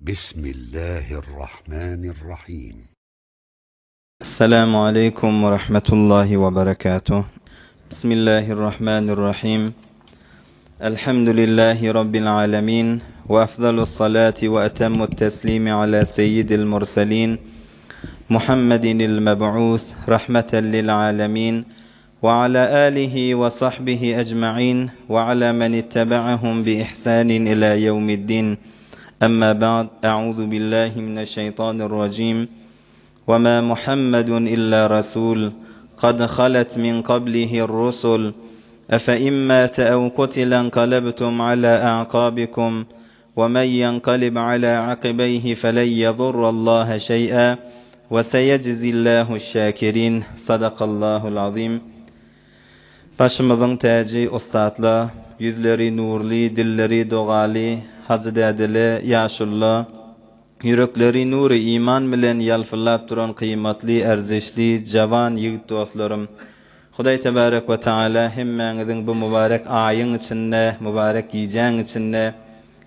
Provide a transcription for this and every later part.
Bismillahirrahmanirrahim. Esselamu aleýkum we rahmetullahi we berekatuh. Bismillahirrahmanirrahim. Elhamdülillahi Rabbil alemin. We afdalus salati we etemmut teslimi ala seyyidil murselin. Muhammedinil meb'us rahmeten lil alemin. We ala alihi we sahbihi ecma'in we ala men ittebe'ahum bi ihsanin ila yevmiddin. Emma ba'd, E'uzu billahi mineşşeytanirracim. Ve ma Muhammedun illa rasul kad halet min qablihi'r-rusul. Efe in mate ev kutile enqalebtum ala a'qabikum ve men yenqalib ala aqibeyhi felen yedurrallaha şey'a ve seyeczillahu'ş-şakirin. Sadakallahul azim. Başymyzyň täji ussatla, ýüzleri nurly, dilleri dogaly Hajy dädele, ýaşulla, ýürekleri nury iman bilen ýalpyldap duran kyýmatly, ärzeşli, jawan ýigit dostlarym! Hudaý tebarek we taala hemmäňiziň bu mübarek aýyň içinde, mübarek gijäň içinde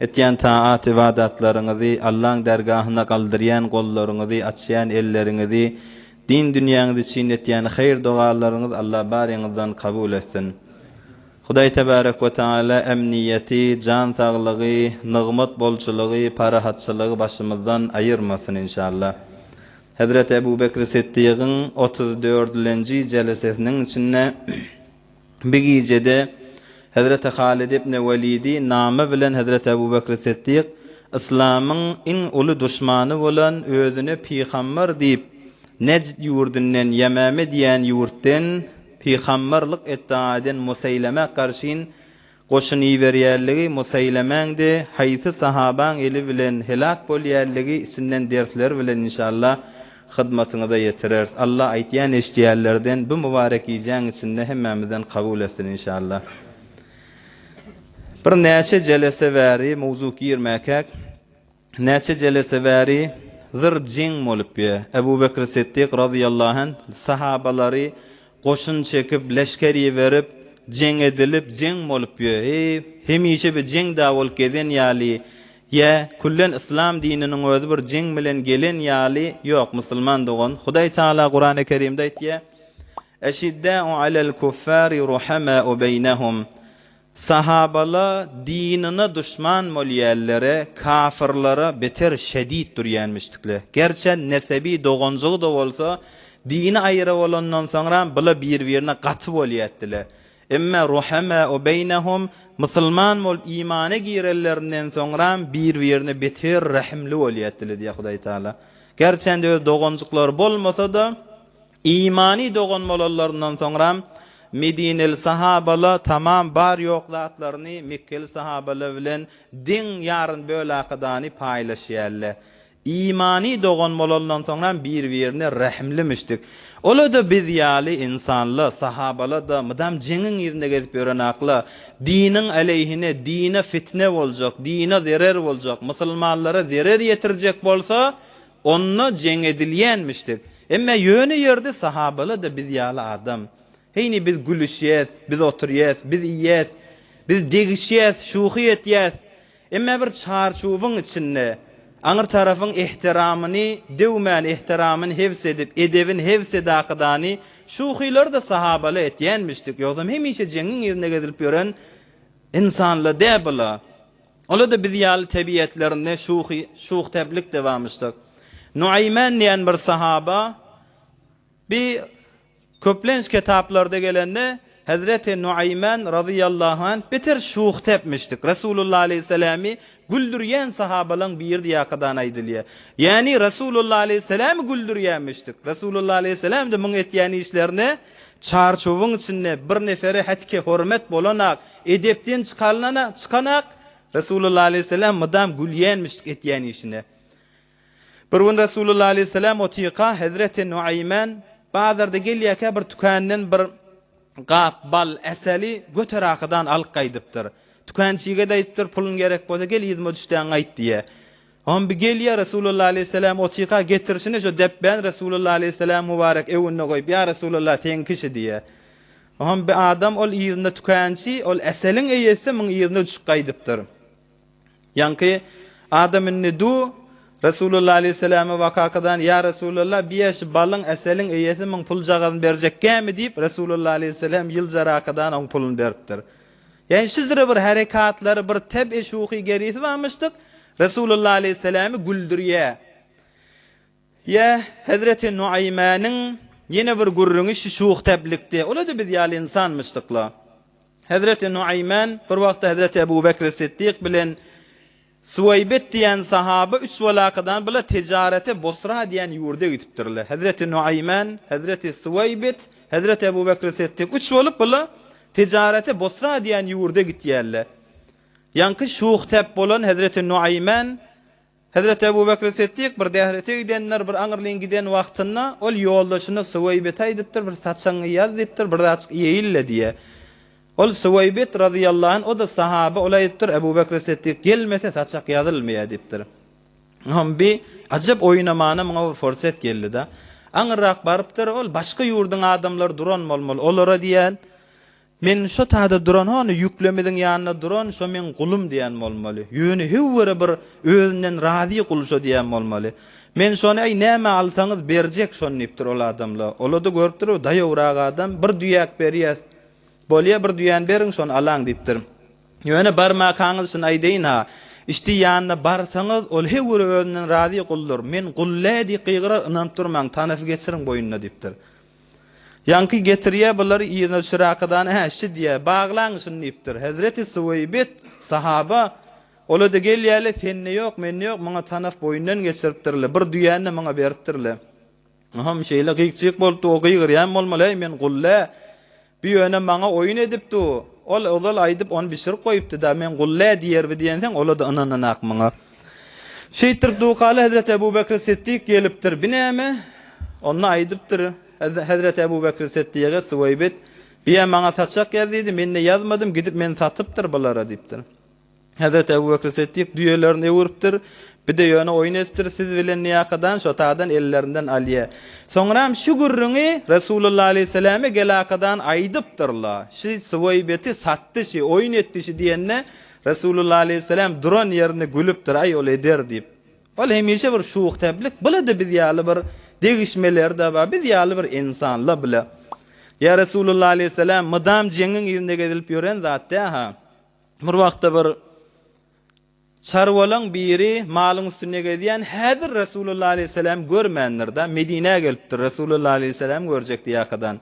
etýän taat-ybadatlaryňyzy, Allaň dergahyna galdyrýan gollaryňyzy, açýan elleriňizi, din dünýäňiz üçin etýän haýyr-dogalaryňyz Alla baryňyzdan kabul etsin. Hudaý tebarek we taala emniýeti, jan saglygy, nygmat bolçulygy, parahatçylygy başymyzdan aýyrmasyn inşallah. Hezreti Ebu Bekri Siddigiň 34-lenji jelesesiniň içinde bir gijede Hezreti Halid ibn Welidi name bilen Hezreti Ebu Bekri Siddik Yslamyň iň uly duşmany bolan özüne pygamber diýip Nejd ýurdundan Ýemame diýen ýurtden Pygamberlik etdaa eden Museýlemä garşyn goşun iberýänligi, Museýlemäň-de haýsy sahabaň eli bilen heläk bolýanlygy içinden dersler bilen inşallah hyzmatyňyza ýetireris. Allah aýtýan eşidýänlerden bu mübarek gijäň içinde hemmämizden kabul etsin inşallah. Bir näçe jelese bäri mowzuk girmäkäk Näçe jelese bäri zyr jeň bolup ýö. Ebu Bekr Siddik razyýallahu anh sahabalary goşun çekip, leşger iberip, jeň edilip, jeň bolup ýö. Eý, hemişe bir jeň da bolup gezen ýaly, ýa küllen yslam dininiň özi bir jeň bilen gelen ýaly, ýok, musulman dogan, Hudaý Tagala Kurany Kerimde aýtýar, Eşiddâ'u alel kuffâri ruhamâ'u beýnehum. Sahabala dinine duşman bolýanlere, kafyrlara beter şedid durýanmyşdykle. Gerçe nesebi doganjygy-da bolsa, dini aýra bolandan soňram bula bir-birine gaty bolýatdyle. Emme ruhama'u beýnehum, musulman bolup imana girenlerinden soňram bir-birine beter rehimli bolýatdyle diýýär Hudaý Taala. Gerçende öz doganjyklary bolmasa-da, Imany dogan bolanlaryndan soňram Medineli sahabala tamam bar-ýok zatlaryny Mekgeli sahabala bilen deň ýaryn bölakadany paýlaşýarlar. Imany dogan bolandan soňram bir-birine rähimlimişdik. Ola-da biz ýaly ynsanla, sahabala-da mydam jeňiň yzynda gezip ýörenakla, diniň aleýhine, dine fitne boljak, dine zerer boljak, musulmanlara zerer ýetirjek bolsa, Onda jeň edilýänmişdik. Emme ýöne ýerde sahabalar-da biz ýaly adam. Heýni biz gülüşýäs, biz oturýas, biz iýýäs, biz degişýäs, şuhy etýäs. Emme bir çarçuwyň içinde, aňyr tarapyň ehtiramyny döwmän, ehtiramyny hebs edip, edebini hebs edakydany şuhylary-da sahabalar etýänmişdik. Ýogsam hemişe jeňiň yzynda gezilip ýören ynsanlar däl bular. Ola-da biz ýaly tebiýetlerinde şuhy, şuhteblik-de barmyşdyr. Nuaýman diýen bir sahaba bi köplenç kitaplarda gelende Hezreti Nuaýman razyýallahu anh beter şuhtepmişdik. Resulullah aleýhissalamy güldürýän sahabalaň biri diýakadan aýdylýar. Ýagny Resulullah aleýhissalamy güldürýänmişdik. Resulullah aleýhissalam-da muň etýän işlerine çarçuwyň içinde bir nefere hätke hormet bolanak, Edepden çykalynana çykanak Resulullah aleýhissalam mydam gülýänmişdik etýän işine. Bir gün Resulullah aleýhissalam otyrka Hezreti Nuaýman bazarda gelýärkä bir tükändan bir gap bal äseli göterakydan alyp gaýdypdyr. Tükänçige-de aýdypdyr, puluň gerek bolsa gel yzyma düşdäň gaýt diýýär. Hom bir gelýär Resulullah aleýhissalam otyrka getirişine şo depbäni Resulullah aleýhissalam mübarek öňünde goýup, Ýa Resulullah seňki şi diýýär. Oňam bir adam ol yzynda tükänçi, ol eseliň eýesi muň yzyna düşüp gaýdypdyr. Ýaňky adam indi du. Resulullah aleýhissalama wakakadan, Ýa Resulallah, biýä şu balyň, äseliň eýesi muň puljagazyny berjekgämi diýip, Resulullah aleýhissalam ýyljarakadan oň puluny beripdir. Ýagny şujra bir herekatlary, bir teb-i şuhy gerisi barmyşdyk, Resulullah aleýhissalamy güldürýä. Ýa Hezreti Nuaýmanyň ýene bir gürrüňi şu şuh teblikdi. Ola-da biz ýaly ynsanmyşdykla. Hezreti Nuaýman bir wagtda Hezreti Ebu Bekri Siddik bilen Suweýbet diýen sahaba üç welakydan bile tijarete Bosra diýen ýurda gidipdirler. Hezreti Nuaýman, Hezreti Suweýbet, Hezreti Ebu Bekri Siddik üç bolup bile tijarete Bosra diýen ýurda gitýärler. Ýaňky şuh-tep bolan Hezreti Nuaýman Hezreti Ebu Bekri Siddik bir dährete gidenler, bir aňyrlyn giden wagtynda ol ýoldaşyna Suweýbete aýdypdyr, bir saçagyňy ýaz diýipdir, bir zatjyk iýeýin-le diýe. Ol Suweýbet razyýallahu anh, o-da sahaba, ol aýdypdyr, Ebu Bekri Siddik gelmese saçak ýazylmaýar diýipdir. Oňam bi ajap oýnamana muňa bir forsat geldi-de. Aňyrrak barypdyr, ol başga ýurduň adamlary duran bolmaly, olara diýen, Men şo tada duran hany ýüklemiziň ýanynda duran şo meň gulum diýen bolmaly. Ýöne höwwere bir özünden razy gul şo diýen bolmaly. Men şony äý näme alsaňyz berjek şony diýipdir ol adamla. Olada görüpdir bir daýawrak adam bir düýäk berýäs. Bolýa bir düýäni beriň şony alaň diýipdir. Ýöne barmakaňyz şuny aýdaýyn-ha. Işdi ýanyna barsaňyz ol höwwere özünden razy guldur. Men gul dä diýip gygyrar ynanyp durmaň tanapy geçiriň boýnuna diýipdir. Ýaňky getirýä bulary yzyna düşüräkadan hä şi diýä baglaň şuny diýipdir. Hezreti Suweýbit, sahaba, ola-da gelýäle sende ýok mende ýok muňa tanaf boýundan geçiripdirle bir düýäni-de muňa beripdirle. Oham şeýle gyk-jyk bolupdy o gygyrýan bolmaly äý men gul dä. Bi ýöne maňa oýun edip du. Ol ozal aýdyp ony bişirip goýupdy-da, men gul dä diýer bi diýenseň, ola-da ynananak muňa. Şeýtdirip dukaly Hezreti Ebu Bekri Siddik gelipdir. Bi näme? Onda aýdypdyr, Hezreti Ebu Bekri Siddige Suweýbit, Bi-ä maňa saçak ýaz diýdi, men-de ýazmadym, gidip meni satypdyr bulara diýipdir. Hezreti Ebu Bekr Siddik düýelerini öwüripdir. Bir-de ýöne oýun edipdir, siz bilen niýakadan şo tadan ellerinden alýa. Soňram şu gürrüňi Resulullah aleýhissalame gelakadan aýdypdyrla. Şi Suweýbeti satdy şi, oýun etdi şi diýende, Resulullah aleýhissalam duran ýerinde gülüpdir, aý ol eder diýip. Ol hemişe bir şuhtäplik, bile-de biz ýaly bir degişmeleri-de bar, biz ýaly bir ynsanla bile. Ýa Resulullah aleýhissalam mydam jeňiň yzynda gezilip ýören zat dä-ha. Bir wagtda bir çarwalaň biri malyň üstünde gezýän häzir Resulullah aleýhissalam görmändir-de, Medinä gelipdir, Resulullah aleýhissalam görjek diýakadan.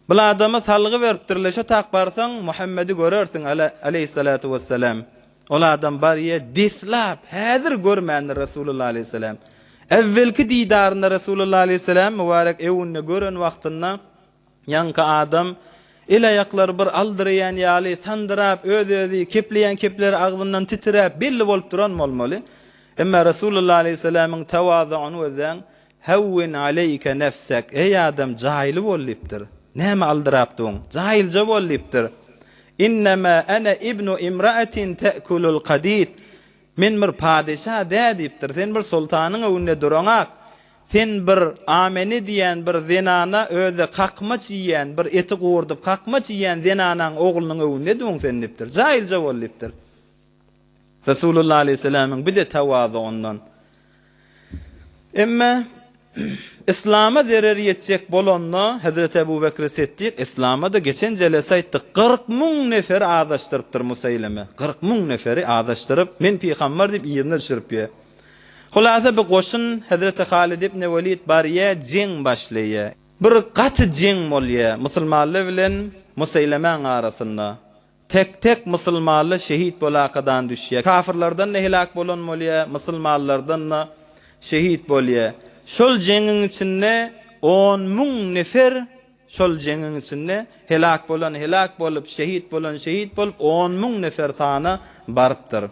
Bul adama salgy beripdirler, şo tak barsaň Muhammedi görersiň aleýhissalatu wessalam. Ol adam barýa deslap häzir görmändir Resulullah aleýhissalam. Äwwelki didarynda Resulullah aleýhissalam mübarek öwünde gören wagtynda Ýaňky adam el-aýaklary bir aldyraýan ýaly, sandyrap, öz-özi kepleýän kepleri agzyndan titräp, belli bolup duran bolmaly. Emma Resulullah aleýhissalamyň tawazugyny gözläň, Hewwin aleýke nefsek, Eý adam, jaýly bol diýipdir. Näme aldyrap duň? Jaýylja bol diýipdir. Innema ene ibnu imraatin te'kulul kadid. Men bir padyşa dä diýipdir. Sen bir soltanyň öňünde duraňak. Sen bir Amene diýen bir zenana özi kakmaç iýýän, bir eti gurdup kakmaç iýýän zenanaň oglunyň öňünde duň sen diýipdir. Jaýylja bol diýipdir. Resulullah aleýhissalamyň bir-de tawazugyndan. Emma Yslama zerer ýetjek bolanda Hezreti Ebu Bekri Siddik Yslama-da geçen jelese aýtdyk 40 müň neferi azaşdyrypdyr Museýleme. 40 müň neferi azaşdyryp men pygamber diýip yzyna düşürip ýe. Hulasa bir goşun Hezreti Halid ibn Welid barýa jeň başlaýa. Bir gaty jeň bolýa musulmanlar bilen Museýlemäň arasynda. Tek-tek musulmanlar şehit bolakadan düşýär. Kafyrlardan-da heläk bolan bolýar, musulmanlardan-da şehit bolýar. Şol jeňiň içinde 10 müň nefer şol jeňiň içinde heläk bolan heläk bolup, şehit bolan şehit bolup 10 müň nefer sana barypdyr.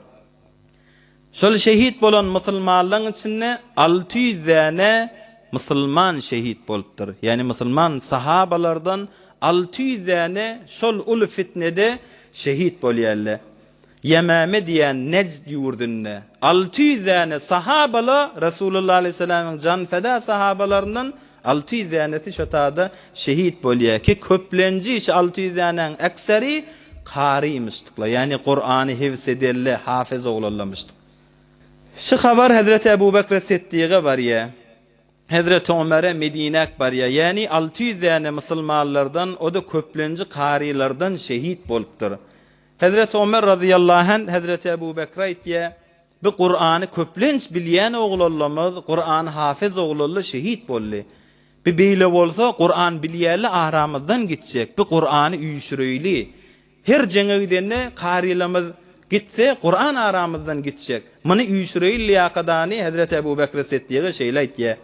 Şol şehit bolan musulmanlaryň içinde 600 däne musulman şehit bolupdyr. Ýagny musulman sahabalardan 600 däne şol uly fitnede şehit bolýarlar. Ýemame diýen Nejd ýurdunda 600 däne sahabala Resulullah aleýhissalamyň janfeda sahabalaryndan 600 dänesi şo tada şehit bolýar ki köplenji şu 600 dänäň ekseri karymyşdyklar, ýagny Kurany hifz edenler, hafez oglanlamyşdyk. Şu habar Hezreti Ebu Bekre Setdige barýar. Hezreti Omere Medinäk barýar. Ýäni 600 däne musulmanlardan, o-da köplenji karylardan şehit bolupdyr. Hezreti Omer razyýallahu anh Hezreti Ebu Bekre aýtýar, Bi Kurany köplenç bilýän oglanlamyz, Kurany hafyz oglanla şehit boldy. Bi beýle bolsa, Kuran bilýänle aramyzdan gitjek, bi Kurany üýşüreýli. Her jeňe gidende karylamyz gitse, Kuran aramyzdan gitjek. Muny üýşüreýli lýakadany Hezreti Ebu Bekri Setdige şeýle aýtýar.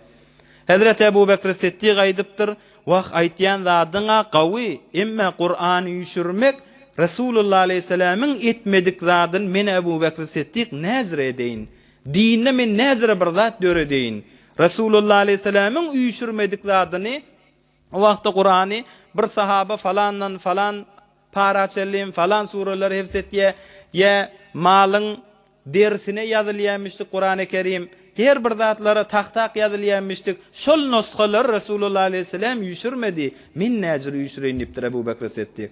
Hezreti Ebu Bekri Setdik aýdypdyr, Wah, aýtýan zadyň-a gawy, emme Kurany üýşürmek Resulullah aleýhissalamyň etmedik zadyny men Ebu Bekri Setdik näzire edeýin? Dinde men näzire bir zat döredeýin? Resulullah aleýhissalamyň üýşürmedik zadyny O wagtda Kurany bir sahaba falandan falan para çenli falan sureleri hefz etýär, ýa malyň derisine ýazylýarmyşdyk Kurany Kerim, her bir zatlara tak-tak ýazylýarmyşdyk, şol nusgalary Resulullah aleýhissalam üýşürmedi, men näjür üýşüreýin diýipdir Ebu Bekr Seddik.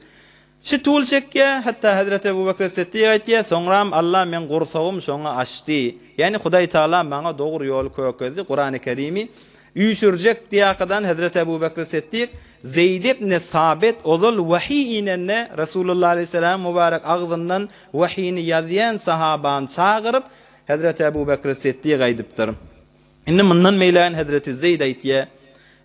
Şi tul çekýär, hatda Hezreti Ebu Bekr Seddik aýtýar, soňram Allah meň gursagym şoňa açdy. Ýagny Hudaý Tagala maňa dogry ýoly kökezdi, Kurany Kerimi üýşürjek diýakadan Hezreti Ebu Bekr Seddik, Zeýd ibn Sabit ozal wahiý inende Resulullah aleýhissalamyň mübarek agzyndan wahyny ýazýan sahabany çagyryp, Hezreti Ebu Bekr Seddik aýdypdyr. Indi mundan beýlägin Hezreti Zeýd aýtýar,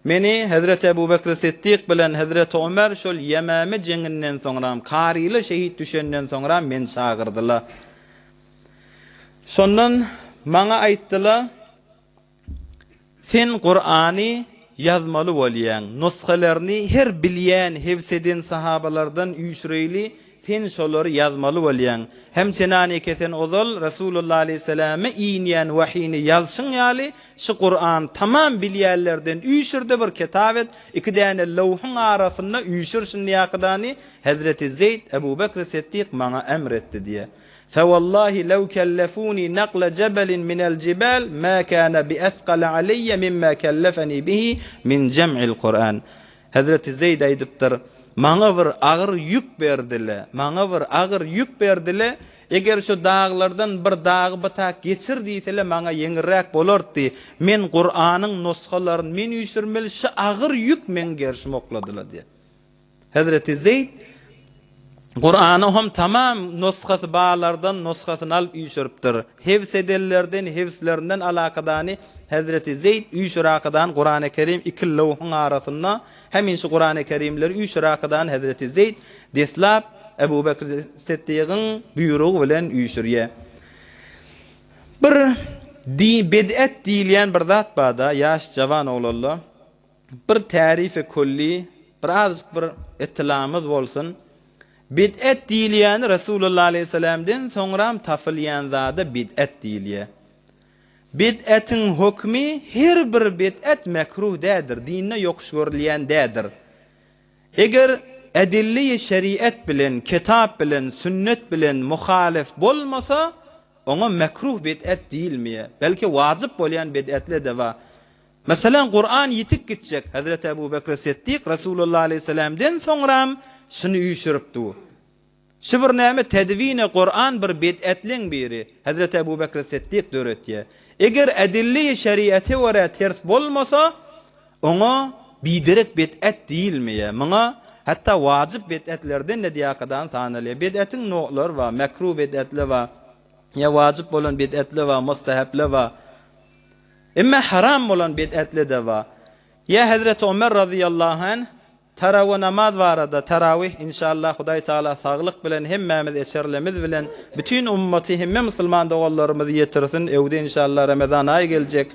Meni Hezreti Ebu Bekr Siddik bilen Hezreti Omer şol Ýemame jeňinden soňram, Karyla şehit düşenden soňram meni çagyrdylar. Şondan maňa aýtdylar, Sen Kurany ýazmaly bolýaň, nusgalaryny her bilýän, hebs eden sahabalardan üýşüreýli, Sen şolary ýazmaly bolýaň. Hem çenaneke sen ozal Resulullah aleýhissalama inýän wahyny ýazşyň ýaly, şu Kurany tamam bilýänlerden üýşür-de bir kitap et, iki däne lowhuň arasynda üýşür şunýakydany Hezreti Zeýd Ebu Bekri Seddik maňa emr etdi diýýär. Fewallahi lew kellefuni nakle jebelin minel jibal ma kana bi esqale aleyye mimma kellefeni bihi min jem'il Kur'an. Hezreti Zeýd aýdypdyr, Maňa bir agyr ýük berdile, maňa bir agyr ýük berdile, eger şu daglardan bir dagy bir tak geçir diýsele maňa ýeňilräk bolardy. Men Kuranyň nusgalaryny men üýşürmeli, şu agyr ýük meň gerşime okladyla diýýär. Hezreti Zeýd Kurany hem tamam nusgasy barlardan nusgasyny alyp üýşüripdir. Hebs edenlerden hebslerinden alakadany Hezreti Zeýd üýşürakadany Kurany Kerim iki lowhuň arasynda hemişe Kurany Kerimleri üýşürakadany Hezreti Zeýd deslap Ebu Bekr Seddigiň buýrugy bilen üýşürýär. Bir di bid'et diýilýän bir zat barda ýaş jawan oglanlar. Bir tärifi külli, bir azajyk bir ytylamyz bolsun. Bid'et diýilýäni Resulullah aleýhissalamden soňram tapylýan zada bid'et diýilýär. Bid'etiň hökmi her bir bid'et mekruh dädir, dinde ýokuş görülýän dädir. Eger edille-i şeriat bilen, kitap bilen, sünnet bilen muhalef bolmasa, oňa mekruh bid'et diýilmeýär. Belki wajyp bolýan bid'etler-de bar. Meselem, Kuran ýitip gitjek. Hezreti Ebu Bekri Seddik Resulullah aleýhissalamden soňram şuny üýşürip dur. Şu bir näme tedwini Kuran bir bid'etleň biri. Hezreti Ebu Bekri Seddik döretýär. Eger edille-i şeriate görä ters bolmasa, oňa biderek bid'et diýilmeýär. Muňa hatda wajyp bid'etlerden-de diýakadan sanalýar. Bid'etiň no'lary bar, mekruh bid'etler bar, ýa wajyp bolan bid'etler bar, mustahapler bar. Emme haram bolan bid'etli-de bar. Ýa Hezreti Omer razyýallahu anh tarawa namaz barada, tarawih, inşallah Hudaý Tagala saglyk bilen hemmämiz eçerlemiz bilen bütin ummaty hemme musulman doganlarymyzy ýetirsin, öwde inşallah Ramazan aýy geljek.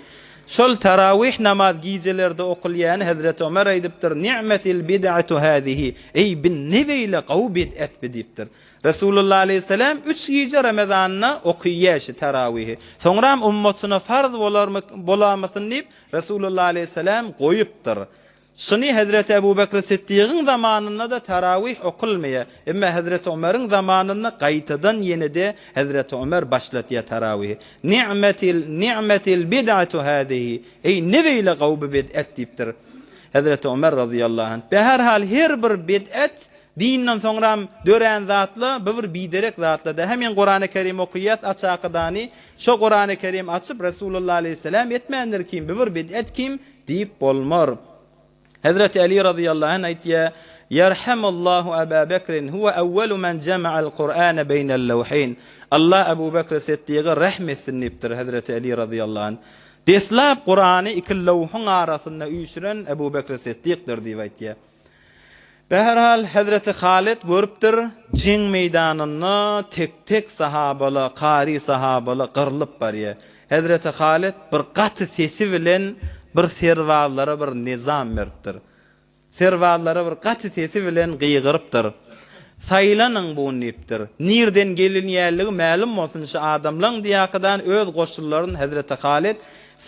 Şol tarawih namaz gijelerde okulýany Hezreti Omer aýdypdyr, Ni'metil bid'atu hazihi, eý bi ne beýle gowy bid'et bi diýipdir. Resulullah aleýhissalam üç gije Ramazanda okyýa şi tarawihi. Soňram ummatyna farz bolarmy, bolamysyn diýip, Resulullah aleýhissalam goýupdyr. Şuny Hezreti Ebu Bekr Siddigiň zamanynda-da tarawih okulmaýa. Emma Hezreti Omeryň zamanynda gaýtadan ýene-de Hezreti Omer başlatýa tarawihi. Ni'metil, ni'metil bid'atu hazihi. Eý, ne beýle gowy bir bid'et diýipdir. Hezreti Omer razyýallahu anh. Be her hal her bir bid'et. Dinden soňram dörän zatla bu bir biderek zatla dä. Hä men Kurany Kerim okyýas aç akydany şo Kurany Kerim açyp Resulullah aleýhisselam etmändir kim bu bir bid'et kim diýip bolmar. Hezreti Eli razyýallahu anh aýtýar, Ýerhamullahu Aba Bekrin huwe awwalu men jema'al Kur'ane beýnel lewheýn. Allah Ebu Bekri Siddiga rehm etsin diýipdir Hezreti Eli razyýallahu anh. Deslap Kurany iki lewhiň arasynda üýşüren Ebu Bekri Siddikdir diýip aýtýar. Beherhal, hezreti Halyt görüpdir, jeň meýdanynda tek-tek sahabala, kary sahabala gyrlyp barýar. Hezreti Halyt bir gaty sesi bilen bir serbazlara bir nizam beripdir. Serbazlara bir gaty sesi bilen gygyrypdyr. Saýlanyň bun diýipdir. Nirden gelinýänligi mälim bolsun şu adamlaň diýakydan öz goşunlaryny hezreti Halyt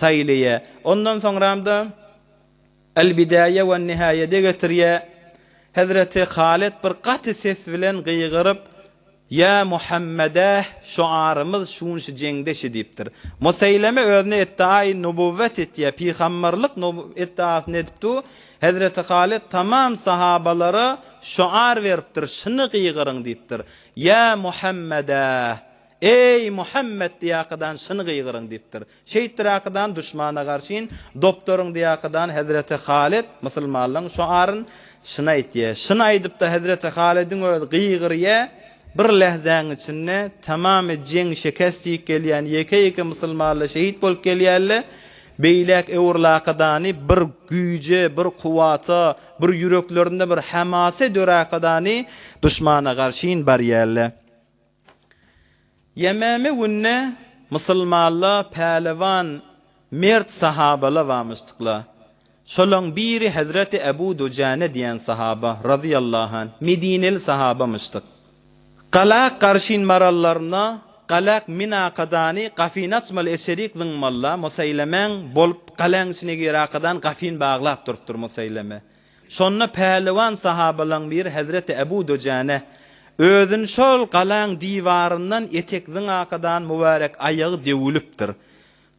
saýlaýar. Ondan soňramda. El-Bidaýe we-n-Nihaýede getirýär. Hezreti Halyt bir gaty ses bilen gygyryp, Ýa Muhammedäh, şoarymyz şunşy jeňde şi diýipdir. Museýleme özüne iddiaýy nubuwwet etýär, pygamberlik iddiasyny edip dur. Hezreti Halyt tamam sahabalara şoar beripdir, şyny gygyryň diýipdir. Ýa Muhammedäh! Eý, Muhammet diýakadan şyny gygyryň diýipdir. Şeýtdir akydan duşmana garşyn dopdoryň diýakydan hezreti Halyt musulmanlaň şo aryn şyny aýtýa. Şyny aýdypda hezreti Halydyň özi gygyrýa, bir lähzäň içinde tamamy jeň şekest diýip gelýän ýeke-ýeke musulmanlar şehit bolup gelýärler, beýläk öwrülakydany bir güýje, bir kuwwata, bir ýüreklerinde bir hamase döräkydany duşmana garşyn barýarlar. Ýememe günde musulmanla pälewan mert sahabala barmyşdykla. Şolaň biri hezreti Ebu Dujane diýen sahaba, razyýallahu anh, medineli sahabamyşdyk. Galak garşyn barallarynda galak minakadany gafyny açmaly eçerik zyňmalyla Museýlemäň bolup galaň içine girakadan gafyn baglap durupdyr Museýleme. Şonda päliwan sahabalaň biri hezreti Ebu Dujane, özüni şol galaň diwaryndan etek zyňakadan mübärek aýagy döwülipdir.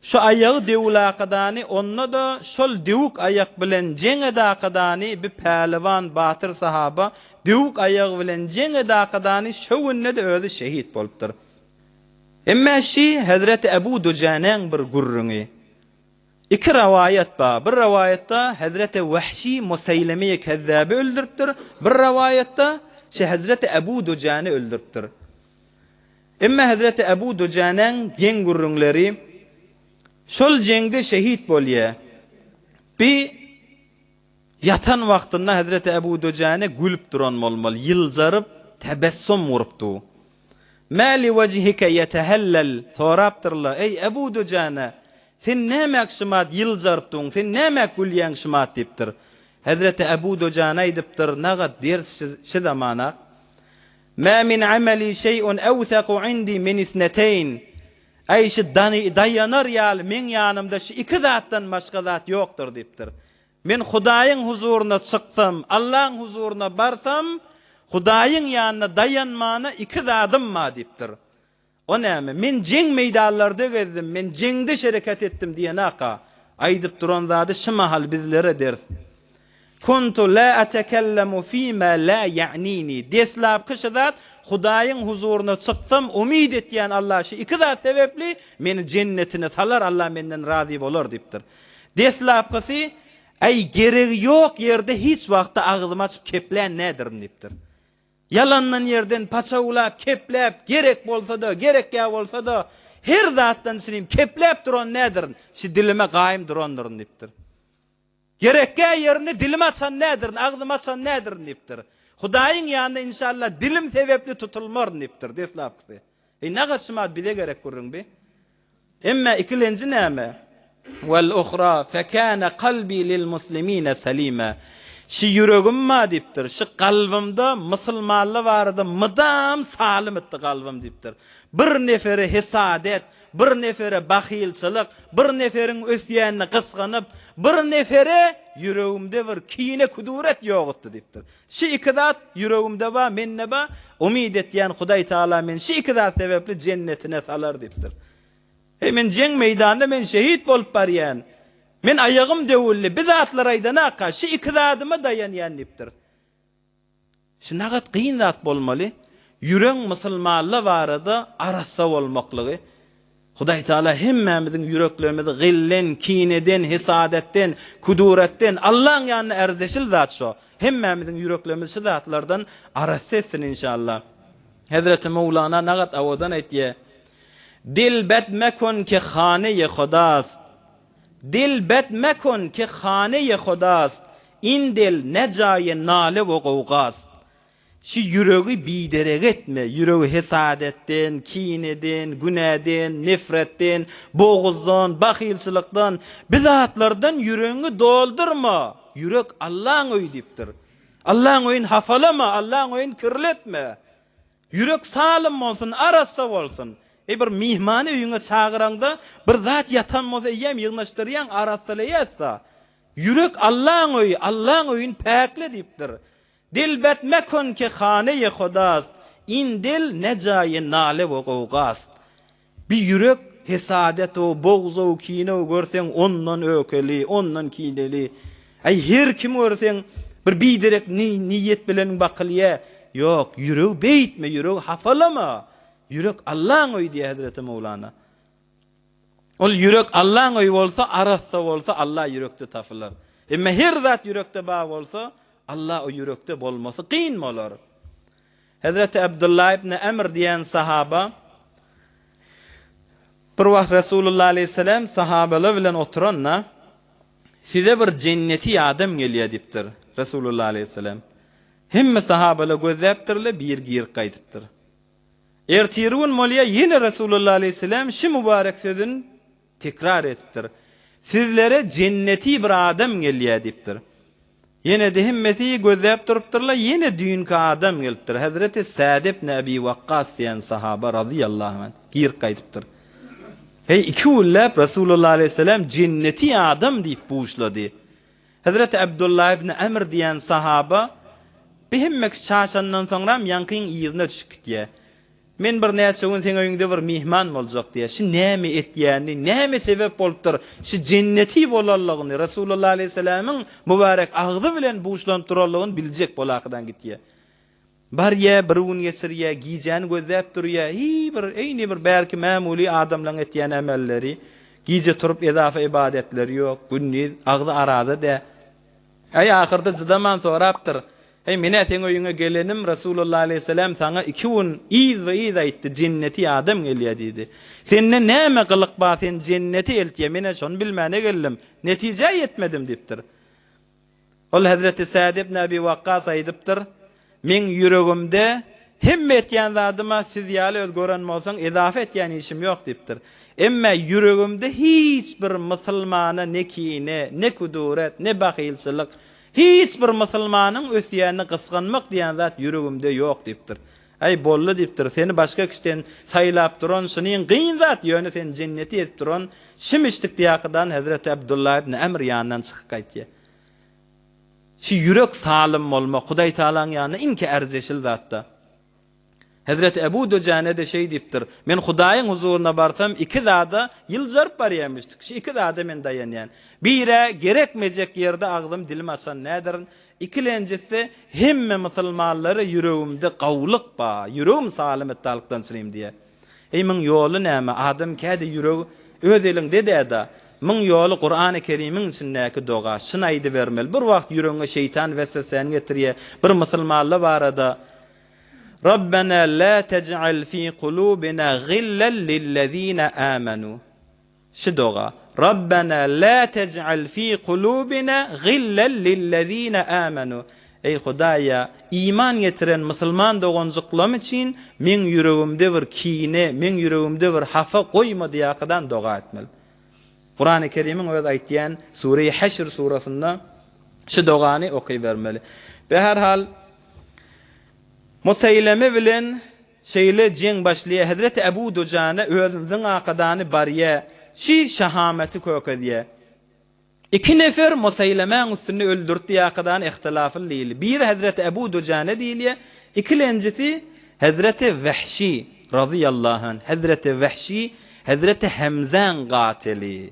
Şu aýagy döwülakadany onda-da şol döwük aýak bilen jeň edakadany bi päliwan batyr sahaba döwük aýagy bilen jeň edakadany şo günde-de özi şehit bolupdyr. Emmä şi hezreti Ebu Dujanäň bir gürrüňi. Iki rowaýat bar. Bir rowaýatda hezreti Wahşi Museýlemeýi Kezzaby öldüripdir, bir rowaýatda şe hezreti Ebu Dujany öldüripdir. Emma hezreti Ebu Dujanäň geň gürrüňleri şol jeňde şehit bolýar. Bi Ýatan wagtynda hezreti Ebu Dujane gülüp duran bolmaly, ýyljaryp, tebessum gurupdy. Mä li wejhike ýetehellel, sorapdyrlar, Eý, Ebu Dujane, sen nämäk şumat ýyljaryp duň, sen nämäk gülýäň şumat diýipdir. Hezreti Ebu Dujane aýdypdyr, Nagat ders şi zamanak. Mä min ameli şeý'un ewseku indi min isneteýn, Äý, şi daýanar ýaly meň ýanymda şi iki zatdan başga zat ýokdur diýipdir. Men Hudaýyň huzuryna çyksam, Allaň huzuryna barsam, Hudaýyň ýanynda daýanmana iki zadym bar diýipdir. O näme? Men jeň meýdanlarda gezdim, men jeňde şereket etdim diýenaka, aýdyp duran zady şu mahal bizlere ders. Kuntu la atekellemu fima la ýa'nini. Deslapky şu zat, Hudaýyň huzuryna çyksam, umyt etýän Allah şu iki zat sebäpli meni jennetine salar, Allah menden razy bolar diýipdir. Deslapkysy, Äý, geregi ýok ýerde hiç wagtda agzymy açyp keplän nädirin diýipdir. Ýalandan ýerden paçawlap, kepläp, gerek bolsa-da, gerekýä bolsa-da, her zatdan çynym kepläp duran nädirin, şi dilime gaýym durandyryn diýipdir. Gerekýä ýerinde dilimi açan nädirin, agzymy açan nädirin diýipdir. Hudaýyň ýanynda inşallah dilim sebäpli tutulmaryn diýipdir, deslapkysy. Eý, nagaşyma bize gerek gürrüň bi. Emme ikilenji näme? Wal uhra fekâne kalbi lil muslimine selime. Şi ýüregim bar diýipdir. Şi kalbymda musulmanlar barada mydam salym etdi kalbym diýipdir. Bir nefere hesadet, bir nefere bahylçylyk, bir neferiň ösýänini gysganyp, bir nefere ýüregimde bir kine küduret ýok etdi diýipdir. Şi iki zat ýüregimde bar, mende bar, umyt etýän Hudaý Tagala meni şi iki zat sebäpli jennetine salar diýipdir. Heý, men jeň meýdanda men şehit bolup barýan. Men aýagym döwüldi, bi zatlar aýdanaka, şi iki zadyma daýanýan diýipdir. Şu nagat kyn zat bolmaly, ýüregiň musulmanlar barada arassa bolmaklygy. Hudaý Taala hemmämiziň ýüreklerimizi gylden, kineden, hesadetden, kuduretden, Allaň ýanynda ärzeşil zat şo. Hemmämiziň ýüreklerimizi şu zatlardan arassa etsin inşallah. Hezreti Mowlana nagat awadan aýtýar, Dil bed mekun ki hane-i Hudast, Dil bed mekun ki hane-i Hudast, In dil ne jaýy nale we gowgast. Şu ýüregi biderek etme, ýüregi hesadetden, kineden, günäden, nefretden, boguzdan, bahylçylykdan, bi zatlardan ýüregiňi doldurma. Ýürek Allaň öýi diýipdir. Allaň öýüni hapalama, Allaň öýüni kirletme. Ýürek salym bolsun, arassa bolsun. Eý, bir myhmany öýüňe çagyraňda, bir zat ýatan bolsa eýýäm ýygnaşdyrýaň, arassalaýas-da. Ýürek Allaň öýi, Allaň öýüni päkle diýipdir. Dil bet mekun ki hane-i Hudast, in dil ne jaýy nale we gowgast. Bi ýürek hesadet-ow, bogz-ow, kine-ow görseň ondan ökeli, ondan kineli. Äý her kim görseň bir biderek niýet bilen bakylýa. Ýok, ýüregi beýtme, ýüregi hapalama. Ýürek Allaň öýi diýýär Hezreti Mowlana. Ol ýürek Allaň öýi bolsa, arassa bolsa Alla ýürekde tapylar. Emma her zat ýürekde bar bolsa, Alla o ýürekde bolmasy kyn bolar. Hezreti Abdullah ibn Amr diýen sahaba bir wagt Resulullah aleýhissalam sahabalar bilen oturanda size bir jenneti adam gelýär diýipdir Resulullah aleýhissalam. Hemme sahabalar gözläpdirler, bir girip gaýdypdyr. Ertiri gün bolýar, ýene Resulullah aleýhissalam şu mübarek sözüni tekrar edipdir. Sizlere jenneti bir adam gelýär diýipdir. Ýene-de hemmesi gözläp durupdyrlar, ýene düýnki adam gelipdir. Hezreti Sa'd ibn Abi Wakkas diýen sahaba razyýallahu anh girip gaýdypdyr. Heý, iki günläp Resulullah aleýhissalam jenneti adam diýip buşlady. Hezreti Abdullah ibn Amr diýen sahaba bi hemme kişi çaşandan soňram ýaňkyň yzyna düşüp gitýär. Men bir näçe gün seň öýüňde bir myhman boljak diýýär. Şi näme etýänini, näme sebäp bolupdyr, şi jenneti bolanlygyny, Resulullah aleýhissalamyň mübärek agzy bilen buşlanyp duranlygyny biljek bolakydan gitýär. Barýa, bir gün geçirýä, gijäni gözläp durýa, hiý bir, eýni bir bärki mämuly adamlaň etýän ämelleri, gije turup ezafa ybadetleri ýok, gündiz agzy araza dä. Äý, ahyrda jydaman sorapdyr, Heý, men-ä seň öýüňe gelenim, Resulullah aleýhissalam saňa iki gün yzba-yz aýtdy, jenneti adam gelýä diýdi. Sende näme gylyk bar, seni jennete eltýä, men-ä şony bilmäne geldim, netijä ýetmedim diýipdir. Ol hezreti Sa'd ibn Abi Wakkas aýdypdyr, Meň ýüregimde hemme etýän zadyma siz ýaly öz gören bolsaň ezafa etýän işim ýok diýipdir. Emme ýüregimde hiç bir musulmana ne kine, ne kuduret, ne bahylçylyk, hiç bir musulmanyň ösýänini gysganmak diýen zat ýüregimde ýok diýipdir. Äý boldy diýipdir, seni başga kişiden saýlap duran şunyň gyn zat, ýöne seni jenneti edip duran şimişdik diýakydan hezreti Abdullah ibn Amr ýanyndan çykyp gaýtýar. Şu ýürek salym bolmak Hudaý Tagalaň ýanynda iňki ärzeşil zatda. Hezreti Ebu Dujane-de şeý diýipdir, Men Hudaýyň huzuryna barsam iki zada ýyljaryp barýarmyşdyk. Şu iki zada men daýanýan. Birä gerekmejek ýerde agzym dilim açan nädirin, Ikilenjisi, hemme musulmanlara ýüregimde gawulyk ba, ýüregim salym etdalykdan çynym diýýär. Eý, muň ýoly näme? Adam käde ýüregi öz eliňde däda. Muň ýoly Kurany Kerimiň içindäki doga. Şuny aýdybermeli. Bir wagt ýüregiňe şeýtan weswesäni getirýär. Bir musulmanlar barada, Rabbena la tej'al fi kulubina gillen lillezine amenu. Şu doga, Rabbena la tej'al fi kulubina gillen lillezine amenu, Eý Hudaýa, iman getiren musulman doganjyklam üçin meň ýüregimde bir kine, meň ýüregimde bir hapa goýma diýakydan doga etmeli. Kurany Kerimiň öz aýtýan Sure-i Heşr surasynda şu dogany okybermeli. Beherhal Museýleme bilen Şeýle jeň başlaýar, Hezreti Ebu Dujana özüniň akadany barýa, şi şahameti kökezýä. Iki nefer Museýlemäň üstünde öldürtdi akadany ihtilafly diýildi. Biri Hezreti Ebu Dujana diýilýä, ikilenjisi Hezreti Wehşi razyýallahu anh. Hezreti Wehşi Hezreti Hemzäň gatyly.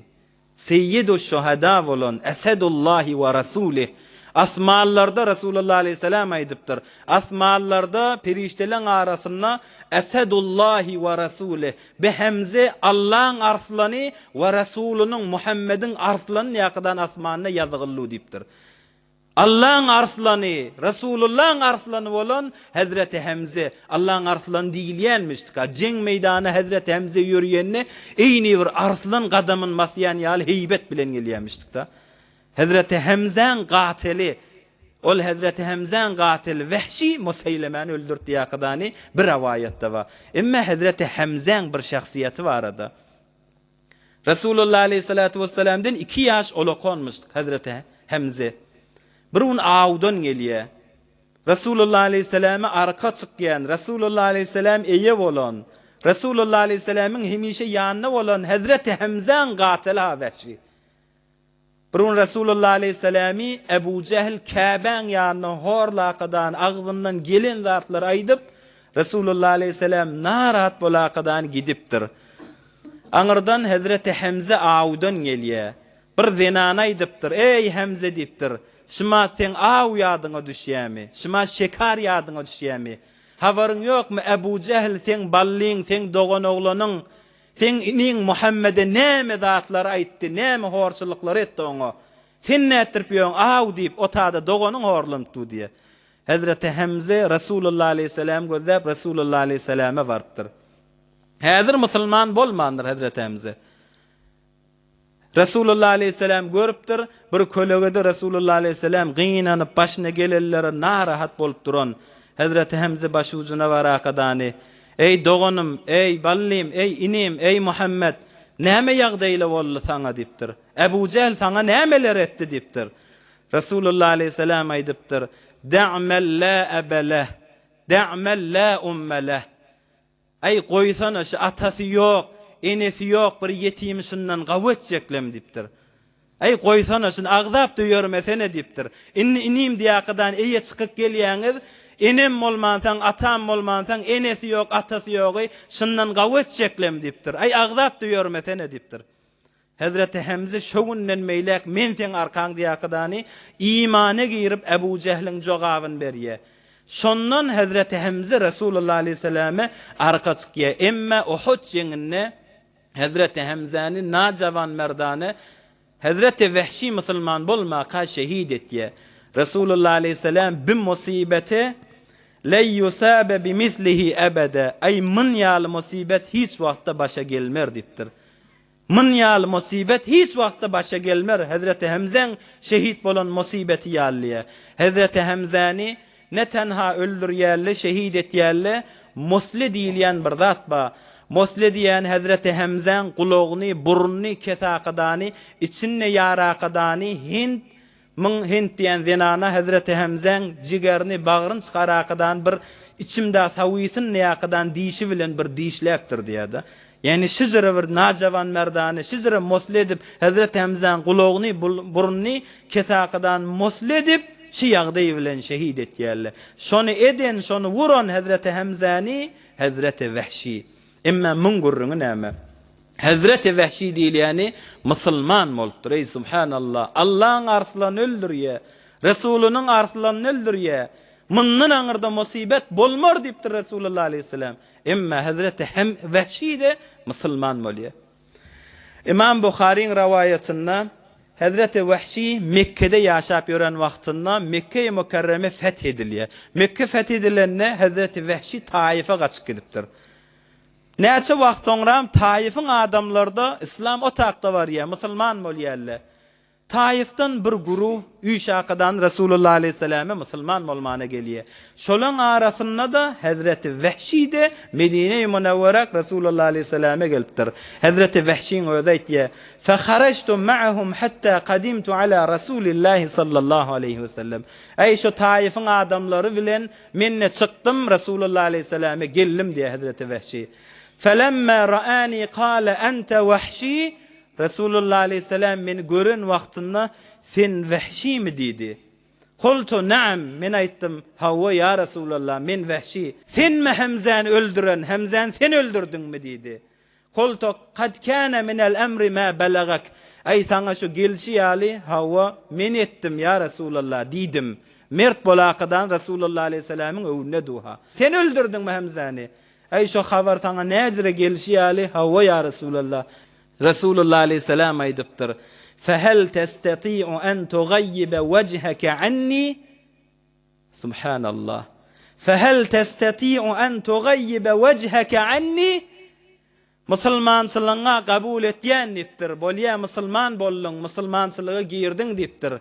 Seýýidu-şuhada bolan Esedullahi we Rasulih. Asmanlarda Resulullah aleýhissalam aýdypdyr, Asmanlarda perişdeleň arasynda Esedullahi we Resulih, bi Hemze Allaň arslany we Resulynyň Muhammediň arslany ýakydan asmanda ýazygyllu diýipdir. Allaň arslany, Resulullaň arslany bolan Hezreti Hemze, Allaň arslany diýilýänmişdika, jeň meýdana Hezreti Hemze ýörýende eýni bir arslan gadamyny basýan ýaly heýbet bilen gelýämişdikda. Hezreti Hemzäň gatyly, ol Hezreti Hemzäň gatyly Wehşi Museýlemäni öldürtdi ýakydany bir rowaýatda bar. Emma Hezreti Hemzäň bir şahsyýeti barada. Resulullah aleýhissalatu wessalamdan iki ýaş ulakanmyş Hezreti Hemze. Bir gün awdan gelýär. Resulullah aleýhissalama arka çykýan, Resulullah aleýhissalam eýe bolan, Resulullah aleýhissalamyň hemişe ýanynda bolan Hezreti Hemzäň gatyly ha Wehşi. Bir gün Resulullah aleýhissalamy Ebu Jähl Käbäň ýanynda horlakadan agzyndan gelen zatlary aýdyp, Resulullah aleýhissalam narahat bolakadan gidipdir. Aňyrdan Hezreti Hemze awdan gelýär. Bir zenana aýdypdyr, Eý, Hemze diýipdir, şumat seň aw ýadyňa düşýärmi? Şumat şekar ýadyňa düşýärmi? Habaryň ýokmy, Ebu Jähl seň ballyň, seň doganoglanyň Seň iniň Muhammede näme zatlary aýtdy, näme horçulyklary etdi oňa? Sen nätdirip ýöň, aw diýip, otada doganyň horlanyp dur diýýär. Hezreti Hemze Resulullah aleýhissalam gözläp, Resulullah aleýhissalama barypdyr. Häzir musulman bolmandyr Hezreti Hemze. Resulullah aleýhissalam görüpdir, bir kölegede Resulullah aleýhissalam gynanyp, başyna gelenlere narahat bolup duran Hezreti Hemze başujuna barakadany, Eý, doganym, eý, ballym, eý, inim, eý, Muhammet, näme ýagdaýla boldy saňa diýipdir. Ebu Jähl saňa nämeler etdi diýipdir. Resulullah aleýhissalam aýdypdyr, Da'men la ebe leh, da'men la umme leh. Äý, goýsana, şu atasy ýok, enesi ýok bir ýetimi şundan gawy etjeklem diýipdir. Äý, goýsana, şuny agzap-da ýörmesene diýipdir. Indi inim diýakadan eýe çykyp gelýäňiz, enem bolmansaň, atam bolmansaň, enesi ýok, atasy ýogy şundan gawy etjeklem diýipdir. Äý, agzap-da ýörmesene diýipdir. Hezreti Hemze şo günden beýläk men seň arkaň diýakydany imana girip Ebu Jähliň jogabyny berýär. Şondan Hezreti Hemze Resulullah aleýhissalame arka çykýar. Emme Uhud jeňinde Hezreti Hemzäni najawanmerdane Hezreti Wehşi musulman bolmaka şehit etýär. Resulullah aleýhissalam bi musybete Len yusabe bimislihi ebede, Aý myn ýaly musybet hiç wagtda başa gelmer diýipdir. Mun ýaly musybet hiç wagtda başa gelmer, Hezreti Hemzäň şehit bolan musybeti ýaly diýýär. Hezreti Hemzäni ne tenha öldürýärler, şehit etýärler, musle diýilýän bir zat bar. Musle diýýän Hezreti Hemzäň gulagyny, burnuny kesakadany, içinde ýarakadany Hind Myň Hint diýen zenana Hezreti Hemzäň jigerini, bagryny çykarakadan bir içimdä sawysyn nyýakadan dişi bilen bir dişläpdir diýýär-de. Ýagny şijire bir najawanmerdany, şijire mosle edip Hezreti Hemzäň gulagyny, burnuny kesakadan mosle edip, şi ýagdaý bilen şehit etýärler. Şony eden, şony wuran Hezreti Hemzäni Hezreti Wehşi. Emma muň gürrüňi näme? Hezreti Wehşi diýilýäni musulman bolupdyr. Eý, subhanallah! Allaň arslanyny öldürýä, Resulynyň arslanyny öldürýä. Mundan aňyrda musybet bolmar diýipdir Resulullah aleýhissalam. Emma Hezreti hem Wehşi-de musulman bolýar. Imam Buharyň rowaýatynda Hezreti Wehşi Mekgede ýaşap ýören wagtynda Mekge-i Mükerreme feth edilýär. Mekge feth edilende Hezreti Wehşi Taýyfa gaçyp gidipdir. Näçe wagt soňram Taýyfyň adamlary-da yslam otakda barýar, musulman bolýarlar. Taýyfdan bir guruh üýşakadan Resulullah aleýhissalame musulman bolmana gelýär. Şolaň arasynda-da Hezreti Wehşi-de Medine-i Munewweräk Resulullah aleýhissalame gelipdir. Hezreti Wehşiň özi aýtýar, Feharajtu ma'ahum hatta kadimtu ala Rasulillahi sallallahu aleýhi wesellem. Äý, şo Taýyfyň adamlary bilen Men-de çykdym, Resulullah aleýhissalame geldim diýýär hezreti Wehşi. Felemme ra'ani kale ente Wehşi, Resulullah aleýhissalam meni gören wagtynda sen Wehşimi diýdi. Kultu na'am, men aýtdym, hawa ýa Resulallah, men Wehşi. Senmi Hemzäni öldüren, Hemzäni sen öldürdiňmi diýdi. Kultu kad kana minel emri ma belagak. Aý, saňa şu gelşi ýaly, hawa, men etdim, ýa Resulallah, diýdim. Mert bolakadan Resulallah aleýhissalamyň öwünde duha. Sen öldürdiňmi Hemzäni? Aý, şo habar saňa näjire gelşi ýaly, hawa, ýa Resulallah. Resulullah aleýhissalam aýdypdyr, Fehel testeti'u en tugaýýibe wejheke anni? Subhanallah. Fehel testeti'u en tugaýýibe wejheke anni? Musulmançylygyňa kabul etýän diýipdir. Bolýa musulman bolduň, musulmançylyga girdiň diýipdir.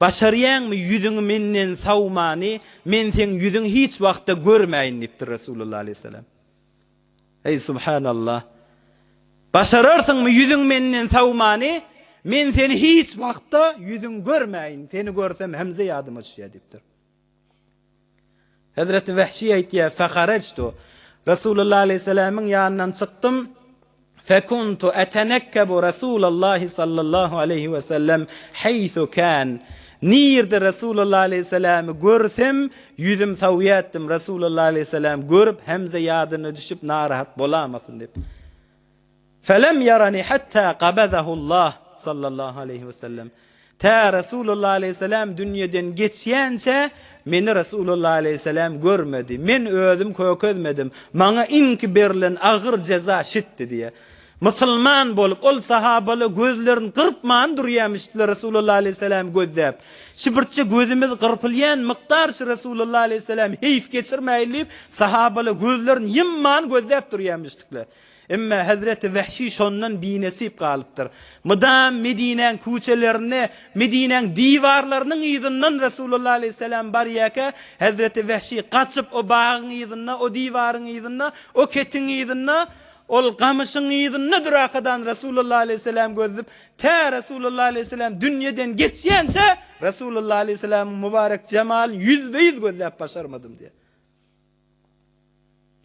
Başarýaňmy ýüzüňi menden sawmany, men seň ýüzüňi hiç wagtda görmäýin diýipdir Resulullah aleýhissalam. Eý subhanallah. Başararsyňmy ýüzüň menden sawmany, men seni hiç wagtda ýüzüň görmäýin, seni görsem Hemze ýadyma düşýär diýipdir. Hezreti Wehşi aýtýar, Feharejtu. Resulullah aleýhissalamyň ýanyndan çykdym. Fekuntu etenekkebu Resulallahi sallallahu aleýhi we sellem heýsu kan. Nirde Resulullah aleýhissalamy görsem, ýüzüm sawýatdym, Resulullah aleýhissalam görüp Hemze ýadyna düşüp narahat bolamasyn diýip. Felem ýarani hatta gabazahullah sallallahu aleýhi we sellem. Tä Resulullah aleýhissalam dünýeden geçýänçä meni Resulullah aleýhissalam görmedi. Men özüm kökezmedim. Maňa iňki berlen agyr jeza şitdi diýýär. Musulman bolup, ol sahabalar gözlerini gyrpman durýamyşdylar Resulullah aleýhissalamy gözläp. Şu birçe gözümiz gyrpylýan mukdar şu Resulullah aleýhissalam heýf geçirmäýin diýip, sahabalar gözlerini ýymman gözläp durýamyşdyklar. Emma hezreti Wehşi şondan binesip galypdyr. Mydam Medinäň küçelerinde, Medinäň diwarlarynyň yzyndan Resulullah aleýhissalam barýarka, hezreti Wehşi gaçyp o bagyň yzynda, o diwaryň yzynda, o ketiň yzynda, ol gamyşyň yzynda durakadan Resulullah aleýhissalam gözlüp, tä Resulullah aleýhissalam dünýeden geçýänçä Resulullah aleýhissalamyň mübarek jemalyny ýüzbe-ýüz gözläp başarmadym diýýär.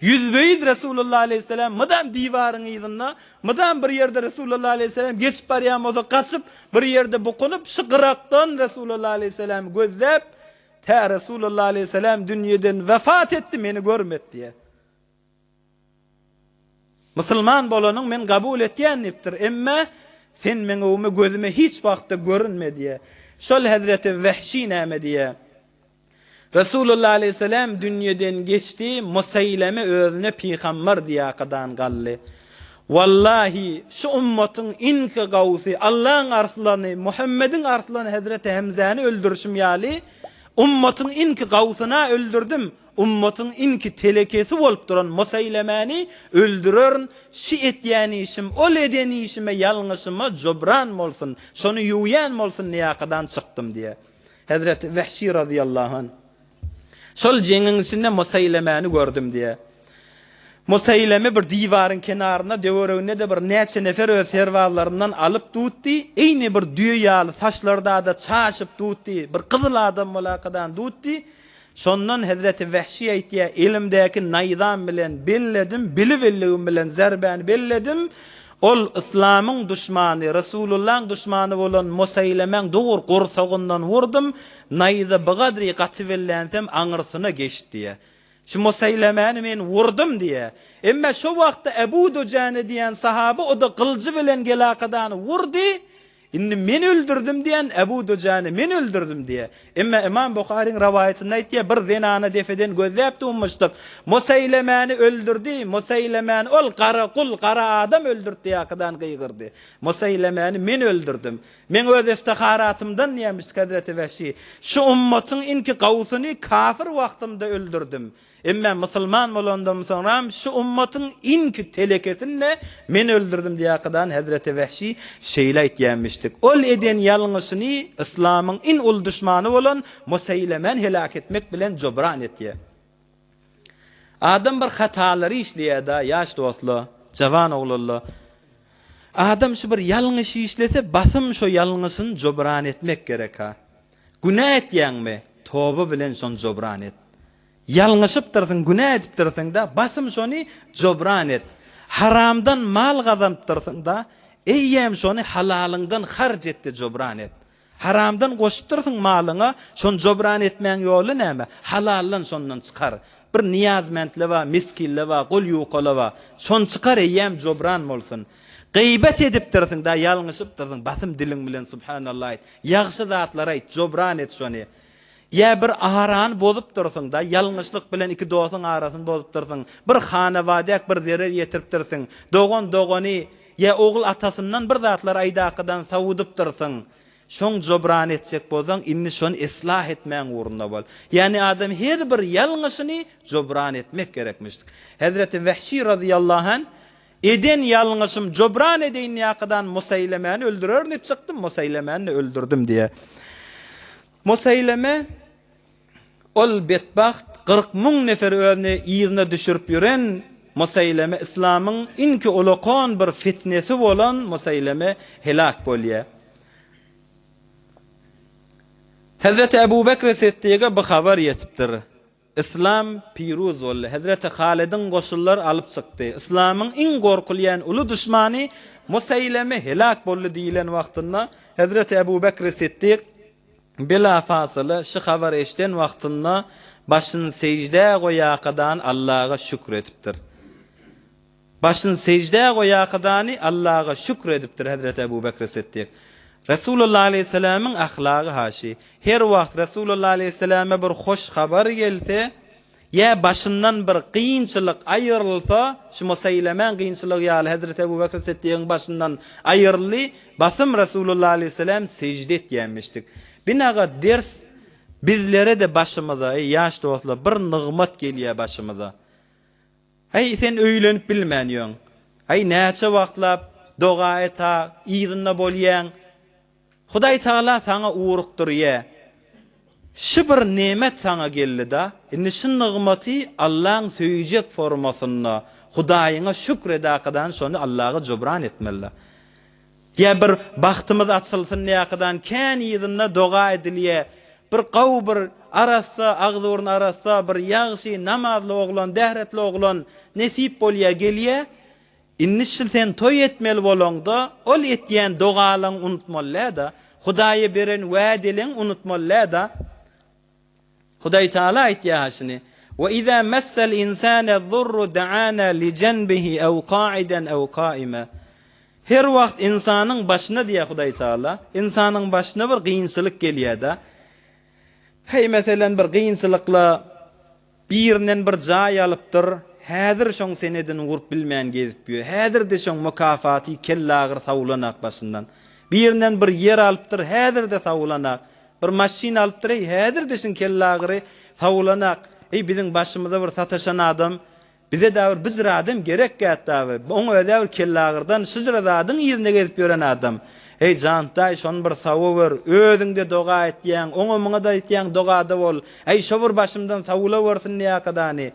Ýüzbe-ýüz Resulullah aleýhissalam mydam diwaryň yzynda, mydam bir ýerde Resulullah aleýhissalam geçip barýan bolsa gaçyp, bir ýerde bukunyp, şu gyrakdan Resulullah aleýhissalamy gözläp, tä Resulullah aleýhissalam dünýeden wefat etdi, meni görmedi diýýär. Musulman bolanyň men kabul etýän diýipdir. Emme sen meň öwüme gözüme hiç wagtda görünme diýýär. Şol hezreti Wehşi näme diýýär? Resulullah aleýhissalam dünýeden geçdi, Museýleme özüne pygambar diýakadan galdy. Wallahi, şu ummatyň iňki gawsy, Allaň arslany, Muhammediň arslany hezreti Hemzäni öldürişim ýaly, ummatyň iňki gawsyna öldürdim, ummatyň iňki telekesi bolup duran Museýlemäni öldürerin, şi etýän işim ol eden işime ýalňyşyma jobran bolsun, şony ýuwýan bolsun diýakadan çykdym diýýär. Hezreti Wehşi razyýallahu anh, Şol jeňiň içinde Museýlemäni gördüm diýýär. Museýleme bir diwaryň kenarynda, döwereginde-de bir näçe nefer öz serbazlaryndan alyp dutdy, eýni bir düýe ýaly saçlary-da-da çaşyp dutdy, bir gyzyl adam bolakadan dutdy. Şondan hezreti Wehşi aýtýar, Elimdäki naýzam bilen belledim, bili-billigim bilen zerbäni belledim. Ol yslamyň duşmany, Resulullaň duşmany bolan Museýlemäň dogry gursagyndan wurdum, naýza bigadry gaty bellänsem aňyrsyna geçdi diýýär. Şu Museýlemäni men wurdum diýýär. Emme şo wagtda Ebu Dujane diýen sahaba o-da gyljy bilen gelakadany wurdy, Indi men öldürdim diýen Ebu Dujany men öldürdim diýýär. Emma Ymam Buharyň rowaýatynda aýtýar, bir zenana depeden gözläp durmuşdyk. Museýlemäni öldürdi, Museýlemäni ol gara gul, gara adam öldürtdi ýakydan gygyrdy. Museýlemäni men öldürdim. Meň öz iftiharatymdan diýýärmişdik Hezreti Wehşi. Şu ummatyň inki gawsyny kafir wagtymda öldürdim. Emme musulman bolandam soňram şu ummatyň iňki telekesini-de men öldürdim diýakadan hezreti Wehşi şeýle aýtýamişdik. Ol eden ýalňyşyny yslamyň iň uly duşmany bolan Museýlemän heläk etmek bilen jobran etýär. Adam bir hatalary işleýär-da, ýaş dostlar, jawan oglanlar. Adam şu bir ýalňyş işlese basym şo ýalňyşyny jobran etmek gerek-ha. Günä etýäňmi, toba bilen şony jobran et. Ýalňyşypdyrsyň, günä edipdirsiň-da, basym şony jobran et. Haramdan mal gazanypdyrsyň-da, eýýäm şony halalyňdan harç et-de jobran et. Haramdan goşupdyrsyň malyňa, şony jobran etmäň ýoly näme? Halaldan şondan çykar. Bir nyýazmentle bar, miskinle bar, gol ýukala bar. Şony çykar eýýäm jobran bolsun. Gyýbat edipdirsiň da ýalňyşypdyrsyň basym diliň bilen Subhanallah aýt. Ýagşy zatlar aýt, jobran et şony. Ýa bir arany bozupdyrsyň da ýalňyşlyk bilen iki dosuň arasyny bozupdyrsyň. Bir hanabadäk bir zerer ýetiripdirsiň. Dogan dogany ýa ogul atasyndan bir zatlar aýdakydan sawudypdyrsyň. Şoň jobran etjek bolsaň indi şony islah etmäň ugrunda bol. Ýagny adam her bir ýalňyşyny jobran etmek gerekmişdik. Hezreti Wehşi razyýallahu anh Eden ýalňyşym jobran edeýin ýakadan Museýlemäni öldürerin diýip çykdym, Museýlemäni-de öldürdim diýýär. Museýleme ol betbagt 40 müň neferi özüni yzyna düşürip ýören Museýleme yslamyň iňki ulakan bir fitnesi bolan Museýleme helak bolýar. Hezreti Ebu Bekri Siddiga bu habar ýetipdir. Yslam piruz boldy. Hezreti Halydyň goşunlary alyp çykdy. Yslamyň iň gorkulýan uly duşmany Museýleme helak boldy diýilen wagtynda Hezreti Ebu Bekri Siddik bila fasyla şu habary eşiden wagtynda başyny seždä goýakadan Allaga şükür edipdir. Başyny seždä goýakadany Allaga şükür edipdir Hezreti Ebu Bekri Siddik. Resulullah aleýhissalamyň ahlagy haşy. Her wagt Resulullah aleýhissalama bir hoş habar gelse, ýa başyndan bir kynçylyk aýrylsa, şu Museýlemäň kynçylygy ýaly Hezreti Ebu Bekri Siddigiň başyndan aýryldy, basym Resulullah aleýhissalam sežde etýänmişdik. Binagat ders bizlere-de başymyza, eý ýaş dostlar, bir nygmat gelýär başymyza. Häý, sen öýlenip bilmän ýöň. Häý, näçe wagtlap doga et-ha, yzynda bolýaň. Hudaý Tagala saňa ugrukdyrýa. Şy bir nemet saňa geldi-da. Indi şy nygmaty Allaň söýjek formasynda Hudaýyňa şükür edakadan şony Allaga jubran etmeli-da. Ýa bir bagtymyz açylsyn ýakadan kän yzynda doga edilýä. Bir gowy bir arassa agzy-burny arassa bir ýagşy namazly oglan dähretli oglan nesip bolýa gelýä. Indi şil sen toý etmeli bolaňda ol etýän dogalaň unutmaly däda. Hudaýa beren wädeleň unutmaly däda. Hudaý Tagala aýtýar şuny, Ve izâ messel insâne zurru da'âna li jenbihi ew ka'iden ew kâime. Her wagt ynsanyň başyna diýýär Hudaý Tagala, ynsanyň başyna bir gynçylyk gelýär-de. Heý, meselem, bir gynçylykla Birinden bir jaý alypdyr, häzir şoň senedini gurup bilmän gezip ýör. Häzir-de şoň mükafaty kellagyr sawulanak başyndan. Birinden bir ýer alypdyr, häzir-de sawulanak. Bir maşyn alypdyr, eý, häzir-de şiň kellagyry sawulanak. Eý, biziň başymyza bir sataşan adam, bize-dä bir bijir adam gerekgät dagy. Oň öz-ä bir kellagyrdan şujra zadyň yzynda gezip ýören adam. Eý, jantaý, şony bir sawawer, özüň-de doga etýäň, oňa-muňa-da aýtýaň, dogada bol. Äý, şo bir başymdan sawulawersin diýakadany.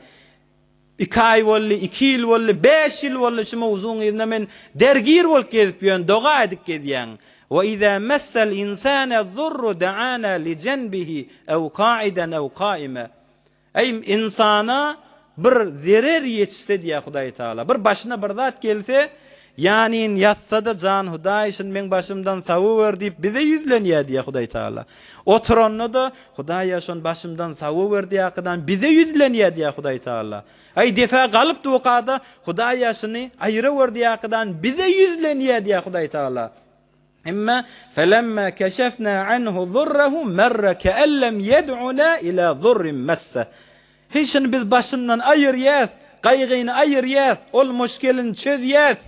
Iki aý boldy, iki ýyl boldy, bäş ýyl boldy şu mowzugyň yzynda men dergir bolup gezip ýörün, doga edip gezýän. Wa iza messel insane zurru da'ana li jenbihi ew kaiden ew kaime. Eý, ynsana bir zerer ýetişse diýýär Hudaý Tagala, bir başyna bir zat gelse, ýanyn ýatsa-da jan Hudaý şuny meň başymdan sawyber diýip bize ýüzlenýär diýýär Hudaý Tagala. Oturanda-da, Hudaýa şony başymdan sawyber diýýärkadan bize ýüzlenýär diýýär Hudaý Tagala. Eý, defe galyp durka-da, Hudaýa şuny aýyrawer diýýärkadan bize ýüzlenýär diýýär Hudaý Tagala. Emma felemma keşefna anhu zurrahu merre ke'en lem yed'una ila zurrin messeh. Heý şuny biz başyndan aýyrýas, gaýgyny aýyrýas, ol muşkelini çözýäs.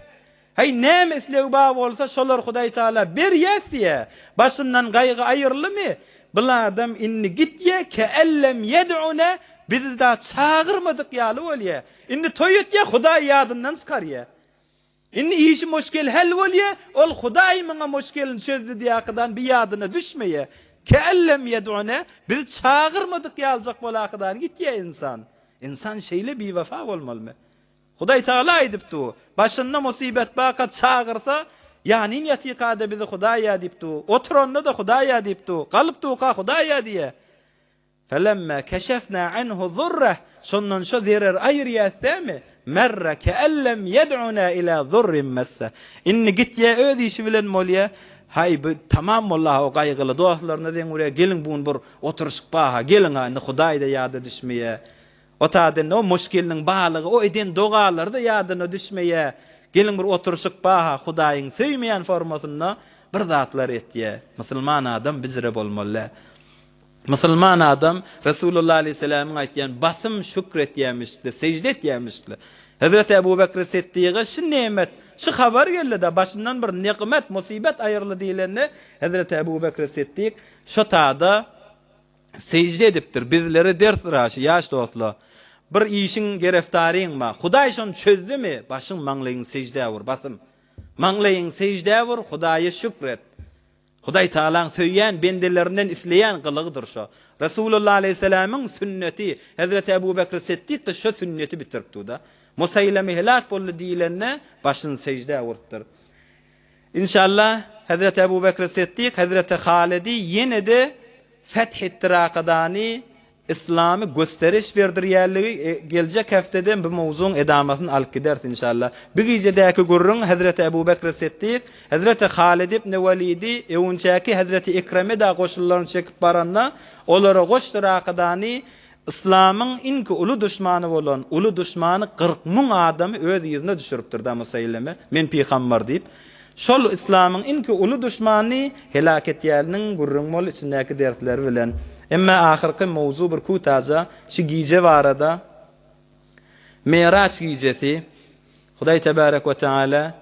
Heý näme islegi bar bolsa şolar Hudaý Taala berýäs diýýär. Başyndan gaýgy aýyryldymy? Bil adam indi gitýär ke'en lem yed'una bizi da çagyrmadyk ýaly bolýar. Indi toý etýär Hudaý ýadyndan çykarýar. Indi işi muşkil hal bolýa, ol Hudaý maňa muşkilini çözdi diýakydan bir ýadyna düşmeýä. Ke'ellem ýed'une, bizi çagyrmadyk ýaljak bolakydan gitýä ynsan. Ynsan şeýle biwefa bolmalymy? Hudaý Tagala aýdyp dur, başynda musybet barka çagyrsa, ýanyn ýatykada bizi Hudaýa diýip dur, oturanda-da Hudaýa diýip dur, galyp durka Hudaýa diýýä. Felemmâ keşefnâ anhu zurreh, şondan şo zereri aýyrýas dämi? Merre ke'en lem ýed'unâ ilâ zurrin messeh. Indi gitýä öz işi bilen bolýa, Haý, bu tamam boldy-ha o gaýgyly dostlaryna zeň urýa, geliň bu gün bir oturyşyk bar-ha, geliň-ha, indi Hudaý-da ýada düşmeýä. O taýda indi o muşkiliniň balygy, o eden dogalary-da ýadyna düşmeýä. Geliň bir oturyşyk ba-ha Hudaýyň söýmeýän formasynda bir zatlar etýä. Musulman adam bijire bolmaly däl. Musulman adam Resulullah aleýhissalamyň aýtýan basym şükr etýämişdi, sežde etýämişdi. Hezreti Ebu Bekri Siddiga şu nemet, şu habar geldi-de, başyndan bir nygmet, musybet aýryldy diýlende, Hezreti Ebu Bekri Siddik şo tada sežde edipdir. Bizlere ders raşy, ýaş dostlar. Bir işiň gereftaryň bar. Hudaý şony çözdümi, başyň maňlaýyňy seždä ur, basym. Maňlaýyňy seždä ur, Hudaýa şükr et. Hudaý Tagalaň söýýän bendelerinden isleýän gylygydyr şo. Resulullah aleýhissalamyň sünneti, Hezreti Ebu Bekr Siddik-de şo sünneti bitiripdi-da. Musaýleme heläk boldy diýlende, başyny seždä urupdyr. Inşallah, Hezreti Ebu Bekr Siddik Hezreti Halidi ýene-de feth etdirakadany Yslamy gösteriş berdirýänligi geljek heftede bu mowzugyň edamasyny alyp gideris inşallah. Bu gijedäki gürrüň Hezreti Ebu Bekri Siddik, Hezreti Halid ibn Welidi, öwünçäki Hezreti Ikreme-de goşunlaryny çekip baranda, olara goşdyrakadany Yslamyň iňki uly duşmany bolan uly duşmany 40 müň adamy öz yzyna düşüripdir-da Museýleme, men pygambar diýip. Şol yslamyň iňki uly duşmanyny heläk etýäniniň gürrüň bol içindäki dersleri bilen. Emme ahyrky mowzu bir kutaja şi gije barada Miraç gijesi Hudaý tebarek we teala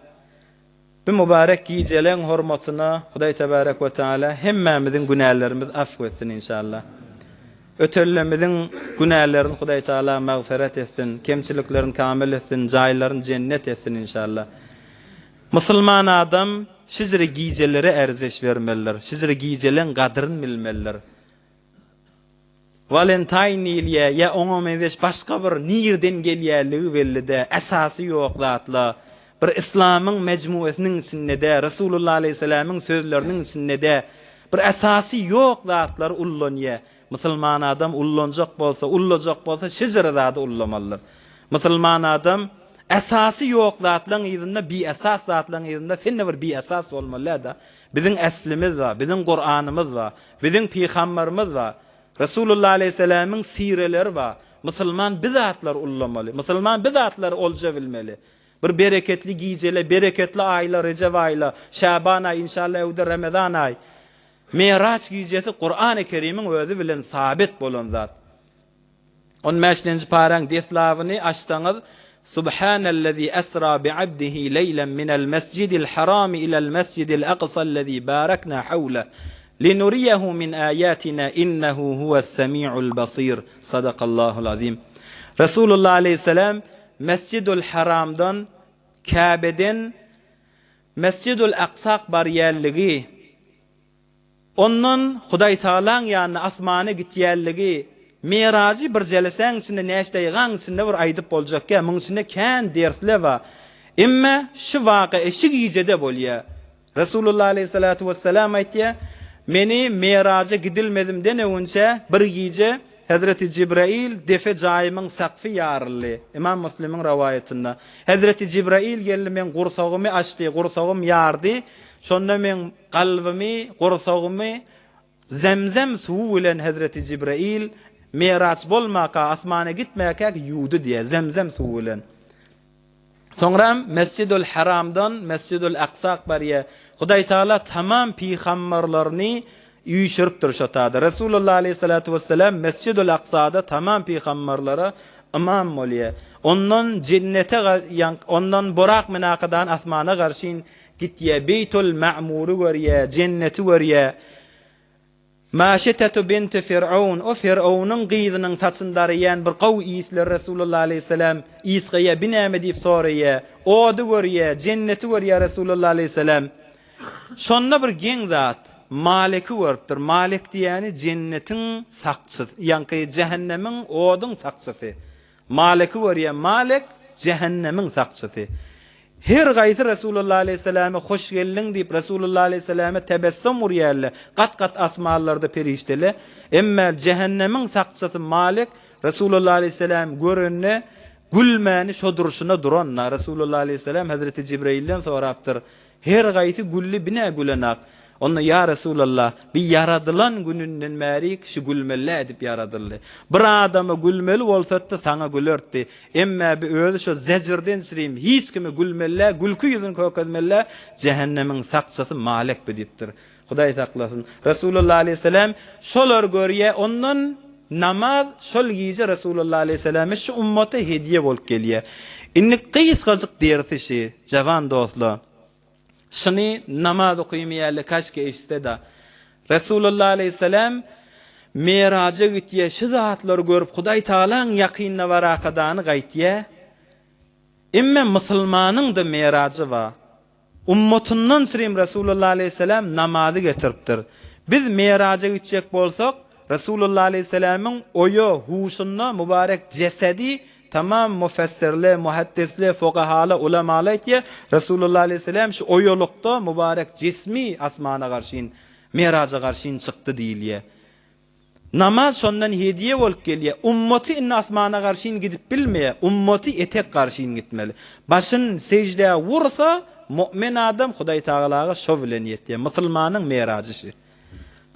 bu mübarek gijeleň hormatyna Hudaý tebarek we teala hemmämiziň günälerimizi afw etsin inşallah. Ötellemiziň günälerini Hudaý teala magfyrat etsin, kemçiliklerini kamil etsin, jaýlaryny jennet etsin inşallah. Musulman adam şijre gijelere ärzeş bermelidir, şijre gijeleň gadryn bilmelidir. Walentaýn diýilýä ýa oňa meňzeş başga bir nirden gelýänligi belli dä, esasy ýok zatla. Bir yslamyň mejmuesiniň içinde dä, Resulullah aleýhissalamyň sözleriniň içinde dä, bir esasy ýok zatlar ullanýa. Musulman adam ullanjak bolsa, ullajak bolsa şejere zady ullamalydyr. Musulman adam esasy ýok zatlaň yzynda, biesas zatlaň yzynda sen-de bir biesas bolmaly däl-de. Biziň äslimiz bar, biziň Kuranymyz bar, biziň pygambarymyz bar, Resulullah aleýhissalamyň sireleri bar. Musulman bi zatlary ullamaly. Musulman bi zatlary olja bilmeli. Bir bereketli gijele, bereketli aýla, Rejep aýla, Şaban aý, inşallah öwde Ramazan aý. Miraç gijesi Kurany Kerimiň özi bilen sabit bolan zat. On bäşinji paraň deslabyny açsaňyz, Subhanellezî esra bi'abdihi leýlen minel mesjidil harami ilel mesjidil aksalezî barakna hawleh linuriyehu min âyâtina innehu huves-semî'ul basîr. Sadakallahul azîm. Resulullah aleyhisselam Mesjidul Haramdan, Käbeden Mesjidul Aksak barýanlygy, ondan Hudaý Tagalaň ýanyna asmana gitýänligi, Mirajy bir jelesäň içinde näçe daýgaň içinde bir aýdyp boljakýa, muň içinde kän dersler bar. Emme şu waka şu gijede bolýa. Resulullah aleýhissalatu wessalam aýtýar, Meni Miraja gidilmezimden öňünçä bir gije Hezreti Jibrail defe jaýymyň sakfy ýaryldy. Ymam Muslimiň rowaýatynda. Hezreti Jibrail geldi meň gursagymy açdy, gursagym ýardy. Şonda meň kalbymy, gursagymy Zemzem suwy bilen Hezreti Jibrail Miraç bolmaka, asmana gitmäkäk ýuwdy diýýär, Zemzem suwy bilen. Soňram Mesjidül Haramdan Mesjidül Aksak barýar. Hudaý Tagala tamam pygamberlerini üýşüripdir şo tada. Resulullah aleýhissalatu wessalam Mesjidül Aksada tamam pygamberlere ymam bolýar. Ondan jennete ondan Burak minakadan asmana garşyn gitýär. Beýtul Ma'mury görýär, jenneti görýär. Maşetetu binti Fir'aun, o Fir'aunyň gyzynyň saçyny daraýan bir gowy yslar Resulullah aleýhissalam ysgaýa bi näme diýip soraýa, ody görýä, jenneti görýä Resulullah aleýhissalam. Şonda bir geň zat, Maleki görüpdir. Malek diýýäni jennetiň sakçysy, ýaňky jähennemiň, oduň sakçysy. Maleki görýä, Malek jähennemiň sakçysy. Her gaýsy Resulullah aleýhissalama hoş geldiň diýip, Resulullah aleýhissalama tebessum urýarlar, gat-gat asmanlarda perişdeler. Emma jähennemiň sakçysy Malik Resulullah aleýhissalamy görende gülmäni şo durşuna duranda, Resulullah aleýhissalam Hezreti Jibreýilden sorapdyr, Her gaýsy gülli binä gülenak. Onda ýa Resulallah, bi ýaradylan gününden bäri kişi gülmeli edip ýaradyldy. Bir adama gülmeli bolsatdy, saňa gülertdi. Emmä bi özi şo zejirden çirim hiç kime gülmeli, gülki ýüzüni kökezmeli, jähennemiň sakçysy Malek bi diýipdir. Hudaý saklasyn. Resulullah aleýhissalam şolar görýä, ondan namaz şol gije Resulullah aleýhissalame şu ummata hediýe bolup gelýä. Indi gysgajyk dersi şi, jawan dostlar. Şuny namaz okymaýarlar kaşki eşitse-da. Resulullah aleýhissalam Meraja gitýär, şu zatlary görüp Hudaý Tagalaň ýakynda barakadany gaýtýar. Emme musulmanyň-da merajy bar. Ummatyndan srym Resulullah aleýhissalam namazy getiripdir. Biz meraja gitjek bolsak, Resulullah aleýhissalamyň oýa, huşunda mübarek jesedi Tamam mufessirle, muhaddisle, fukahala, ulamalar aýtýar, Resulullah aleýhissalam şu oýalykda mübarek jismi asmana garşyn, meraja garşyn çykdy diýilýär. Namaz şondan hediýe bolup gelýär. Ummaty indi asmana garşyn gidip bilmeýär. Ummaty etek garşyn gitmeli. Başyn seždä ursa, mu'min adam Hudaý Tagalaga şo bilen ýetýär. Musulmanyň merajy şi.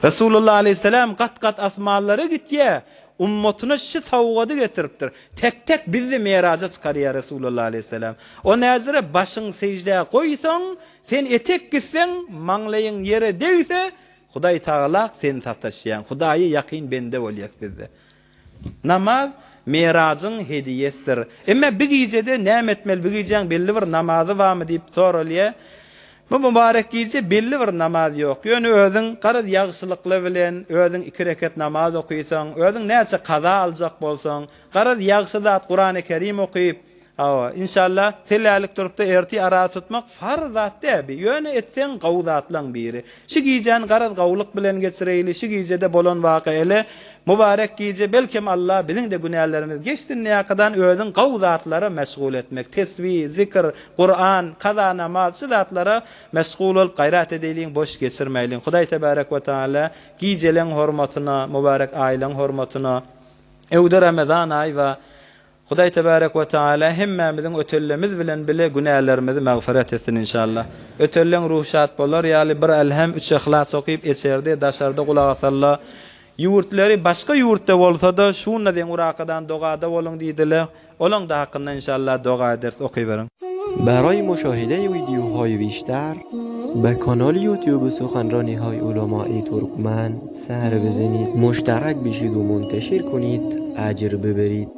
Resulullah aleýhissalam gat-gat asmanlara gitýär, ummatyna şi sowgady getiripdir. Tek-tek bizi meraja çykarýar Resulullah aleýhissalam. O näzire başyň seždä goýsaň, sen etek gitseň, maňlaýyň ýere degse, Hudaý Tagala sen sataşýaň. Hudaýa ýakyn bende bolýas bizde. Namaz Merajyň hediýesidir. Emme bi gijede näme etmeli, bi gijäň belli bir namazy barmy diýip soralýar. Bu mübarek gije belli bir namaz ýok. Ýöne özüň garaz ýagşylyklar bilen özüň iki reket namaz okysaň, özüň näçe kaza aljak bolsaň, garaz ýagşy zat Kurany Kerim okyp, Hawa, inşallah, selälik durupda ertir araza tutmak farz zat däl bi, ýöne etseň gowy zatlaň biri. Şu gijäni garaz gowulyk bilen geçireýli, şu gijede bolan waka ele mübarek gije, belkem Allah biziň-de günälerimizi geçsin ýakadan özüň gowy zatlara meşgul etmek, tesbi, zikr, Kuran, kaza namaz şu zatlara meşgul bolup gaýrat edeýliň boş geçirmäýliň. Hudaý tebarek we taala gijeleň hormatyna, mübarek aýlaň hormatyna, öwde Ramazan aýy bar, Hudaý Tebarek we Taala hemmämiziň ötellemiz bilen bile günälerimizi magfyret etsin inşallah. Ötelleň ruhy şat bolar ýaly bir Elhem üç Yhlas okyp eçerde daşarda gulak asalla. Ýurtlary başga ýurtda bolsada şunda deň urakadan dogada boluň diýdile. Olaňda hakynda inşallah doga ederis okyberiň. برای مشاهده ویدیوهای بیشتر به کانال یوتیوب سخنرانی های علمای ترکمن سر بزنید مشترک بشید و منتشر کنید اجر ببرید.